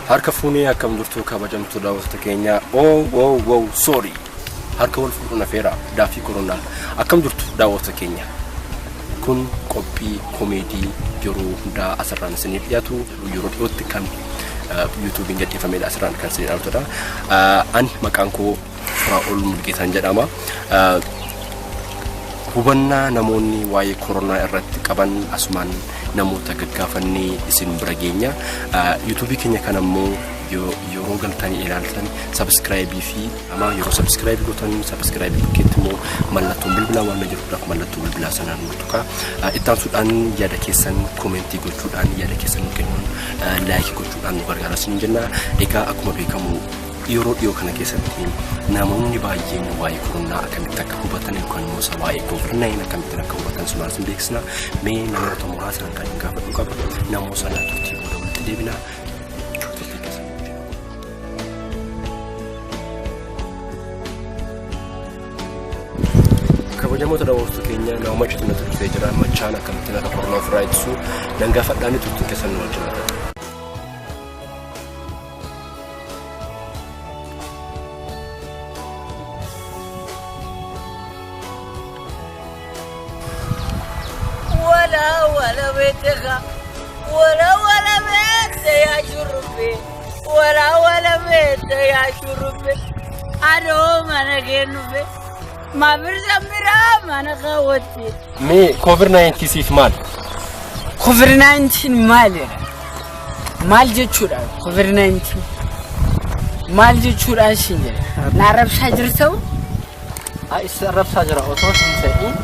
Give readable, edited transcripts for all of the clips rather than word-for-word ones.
Harka fuunee akkam jirtu kabajamtuu daawwattoota keenya. Oh wow wow, sorry, harka wal fuudhuun afeera daaffii koronaan. Akkam jirtu daawwattoota keenya? Kun qophii komeedii yeroo hundaa asirraan isiniif dhiyaatu, yeroo dhiyootti kan yuutuubiin gadhiifamedha, asirraan kan isinii dhiyaatudha. Ani maqaan koo Firaa'ol Mulgeetaan jedhama. Hubannaa namoonni waa'ee koronaa irratti qaban asumaan namoota gaggaafannee isin bira geenya. Yuutuubii keenya kana immoo yeroo galtanii ilaaltan subscribe fi ama yeroo subscribe gootan, subscribe bukkeetti immoo mallattoon bilbilaa waan jirtuudhaaf mallattoo bilbilaa sanaan nu tuqa. Itti aansuudhaan yaada keessan comment gochuudhaan, yaada keessan nu kennuun, like gochuudhaan nu gargaara isin jenna. Egaa akkuma beekamu yeroo dhiyoo kana keessatti namoonni baay'een waa'ee koronaa akkamitti akka hubatan yookaan immoo isa waa'ee COVID-19 akkamittiin akka hubatan sumaan isin beeksisna. Mee namoota muraasaan kan hin gaafadhu qaba. Namoota sana turtii booda walitti deebina. Turtii keessan wajjin. Kabajamoota daawwattoota keenya, nama machaatu natti dhufee jira. Machaan akkamittiin akka koronaa ofirraa ittisu nan gaafadhaani, turtiin keessan nu wajjin haa ta'u. Wala wala beeteka, wala wala beete yaa shurrubbee, wala wala beete yaa shurrubbee, adoo mana kennufe maafirsa biraa mana kaawwatte. Mee COVID-19 siif maal? COVID-19 maalidha? Maal jechuudha COVID-19? Maal jechuudha siin jedhe? Na arrabsaa jirta'u? Isa arrabsaa jira otoo hin ta'in,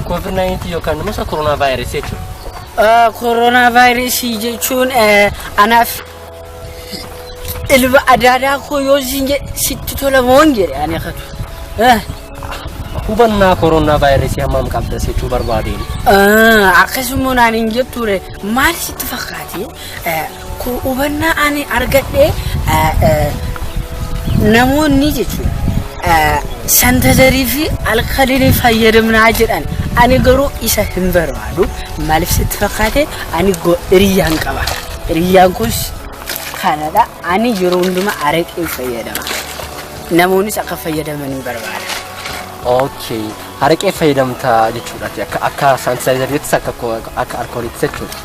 COVID-19 yookaan immoo isa koronaa vaayirasii jechuudha. Koronaa vaayirasii jechuun anaaf ilma adaadaa koo yoo siin jedhe sitti tola moo hin jedhe ani katu. Hubannaa koronaa vaayirasii hammam qabda jechuu barbaadeen. Akkasuma naan hin jetture, maal sitti fakkaate? Hubannaa ani argadhe, namoonni jechuudha sanitizer fi alkalinii fayyadamnaa jedhan, ani garuu isa hin barbaadu. Maaliif sitti fakkaate? Ani hiriyyaan qaba, hiriyyaan kunis kanadha. Ani yeroo hundumaa araqee fayyadama, namoonnis akka fayyadaman hin barbaada. Okay. Araqee fayyadamta jechuudha. Akka sanitizeriittis akka alkooliittis jechuudha.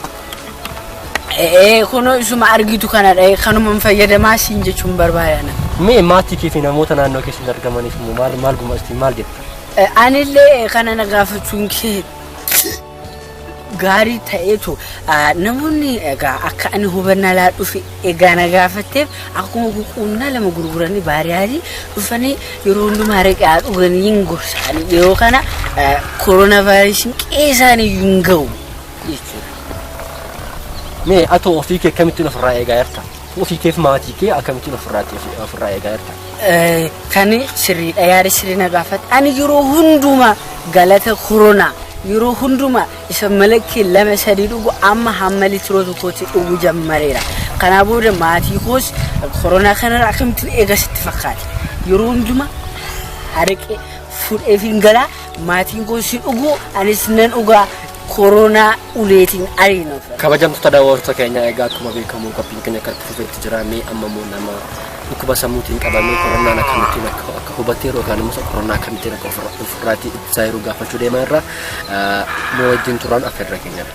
Ee, kunoo isuma argitu kanadha, kanuma fayyadamaa siin jechuun barbaadana. Mee maatii kee fi namoota naannoo keessatti argamaniif immoo maal maal gumaasti, maal jetta? Anillee kana na gaafachuun kee gaarii ta'eetu, namoonni egaa akka ani hubannaa laadhuuf egaa na gaafatteef, akkuma qunnaa lama gurguranii baariyaarii dhufanii yeroo hundumaa araqee haa dhuganii hin gorsaanii, yeroo kana koronaa vaayirasiin qe'ee hin ga'u jechuudha. Mee atoo ofii kee akkamittiin ofirraa eegaa jirta? Ofii keef maatii kee akkamittiin ofirraa eegaa jirta? Kan sirriidha, yaada sirrii na gaafate. Ani yeroo hundumaa galata koronaa yeroo hundumaa isa malakkee lama sadii dhugu amma hamma litiroo tokkootti dhuguu jammareera. Kanaa booda maatii koos koronaa kanarraa akkamittiin eega sitti fakkaate? Yeroo hundumaa araqee fudhee hin galaa, maatiin koos si dhugu, anis nan dhugaa, koronaa uleetiin ariina. Kabajamtoota daawwattoota keenya, egaa akkuma beekamu qophiin keenya akka itti fufeetti jira. Mee amma immoo nama dhukkuba sammuutiin qabamee koronaan akkamittiin akka hubateeru yookaan immoo koronaa akkamittiin akka ofirraatii ittisaa jiru gaafachuu deemaa irra. Nu wajjin turan affeerra keenyadha.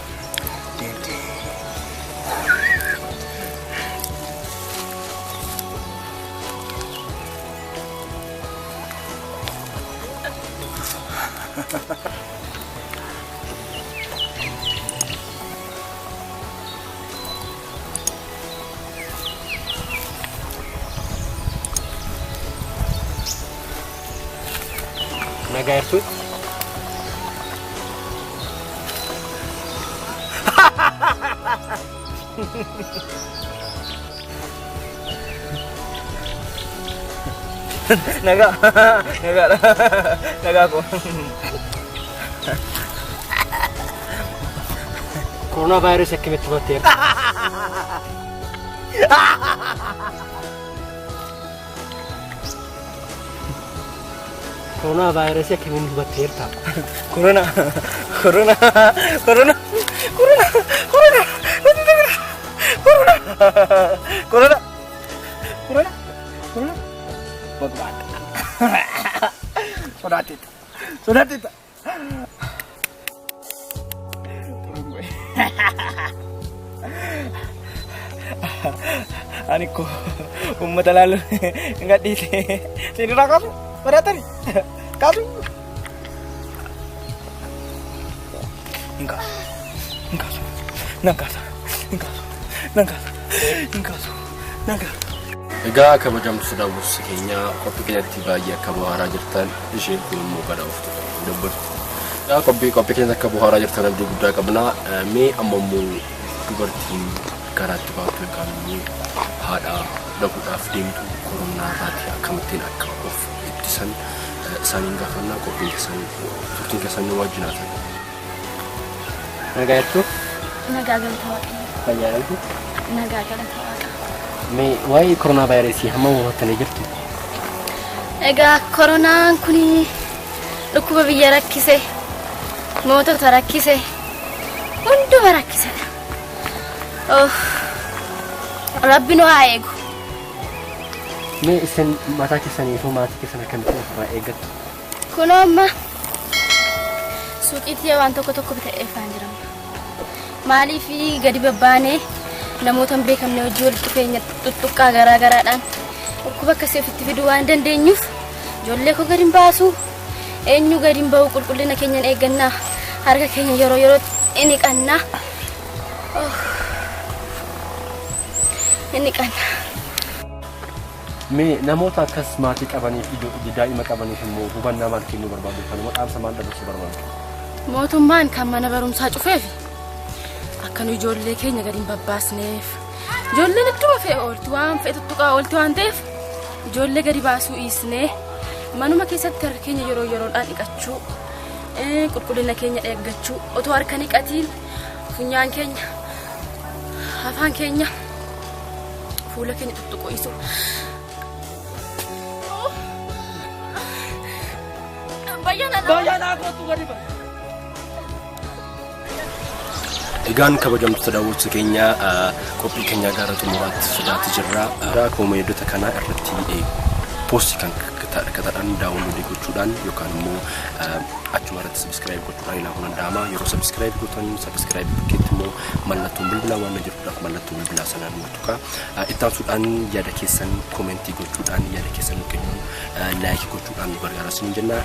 Nagaa jirtu? Nagaa, nagaadha, nagaa koo. Koronaa vaayirasii akkamitti hubatteerta? Koronaa vaayirasii akkamiin hubatteerta? Corona, corona, corona, corona, corona, corona, corona. Corona? Corona? Baqbaadha. Sodaatteetta. Sodaatteetta. Ani ko uummata laalu hin gadhiise. Isin irraa kaasu? Sodaattani? Kaasu? Hin kaasu. Hin kaasu. Nan kaasa. Hin kaasu. Nan kaasa. Hin kaasu. Nan kaasa. Egaa kabajamtoota daawwattoota keenya qophii keenyatti baay'ee akka bohaaraa jirtan isheen kun immoo gara ooftu dabbartu. Egaa qophii keenyatti akka bohaaraa jirtan abdii guddaa qabna. Mee amma immoo dubartiin garaatti baattu yookaan immoo haadha dhabuudhaaf deemtu koronaa irraati akkamittiin akka of ittisan isaaniin gaafannaa qophiin keessan turtiin keessan nu wajjin haa ta'u. Nagaa jirtu? Nagaa galata Waaqayyoo. Fayyaa jirtu? Nagaa galata Waaqaa. Mee waa'ee koronaa vaayirasii hamma hubattanii jirtu? Egaa koronaan kun dhukkuba biyya rakkise, mootota rakkise, hunduma rakkisedha. Oh, Rabbi nu haa eegu. Mee isin mataa keessanii fi maatii keessan akkamittiin ofirraa eeggattu? Kunoo amma suuqiitti waan tokko tokko bitadhee faan jirama. Maaliif gadi babbaanee namoota hin beekamne hojii walitti dhufeenya tuttuqqaa garaa garaadhaan dhukkuba akkasii ofitti fiduu waan dandeenyuuf ijoollee koo gadi hin baasu, eenyu gadi hin ba'u, qulqullina keenya hin eeggannaa, harka keenya yeroo yerootti in dhiqannaa. In dhiqannaa. Mee namoota akkas maatii qabaniif daa'ima qabaniif immoo hubannaa maal kennuu barbaadu? Kanuma dhaamsa maal dabarsuu barbaadu? Mootummaan kan mana barumsaa cufeef akka nu ijoollee keenya gadi hin babbaasneef ijoolleen idduma fe'e oolti waan fe'e tuttuqaa oolti waan ta'eef ijoollee gadi baasuu dhiisnee manuma keessatti harka keenya yeroo yeroodhaan dhiqachuu, qulqullina keenya eeggachuu, otoo harka dhiqatiin funyaan keenya, afaan keenya, fuula keenya tuttuquu dhiisuu. Bayyanaa kootu gadi ba. Egaan kabajamtoota daawwattoota keenya qophii keenya gara xumuraatti sodaatti jirra. Egaa koomeedota kanaa irratti poostii kan kataadhaan daawwannoodii gochuudhaan yookaan immoo achuma irratti sabiskiraayib gochuudhaan ilaaluun danda'ama. Yeroo sabiskiraayib gootan sabiskiraayib bukkeetti immoo mallattoon bilbilaa waan jirtuudhaaf mallattoo bilbilaa sanaan nu tuqa. Itti aansuudhaan yaada keessan koomentii gochuudhaan yaada keessan nu kennuun laayikii gochuudhaan nu gargaara isiniin jenna.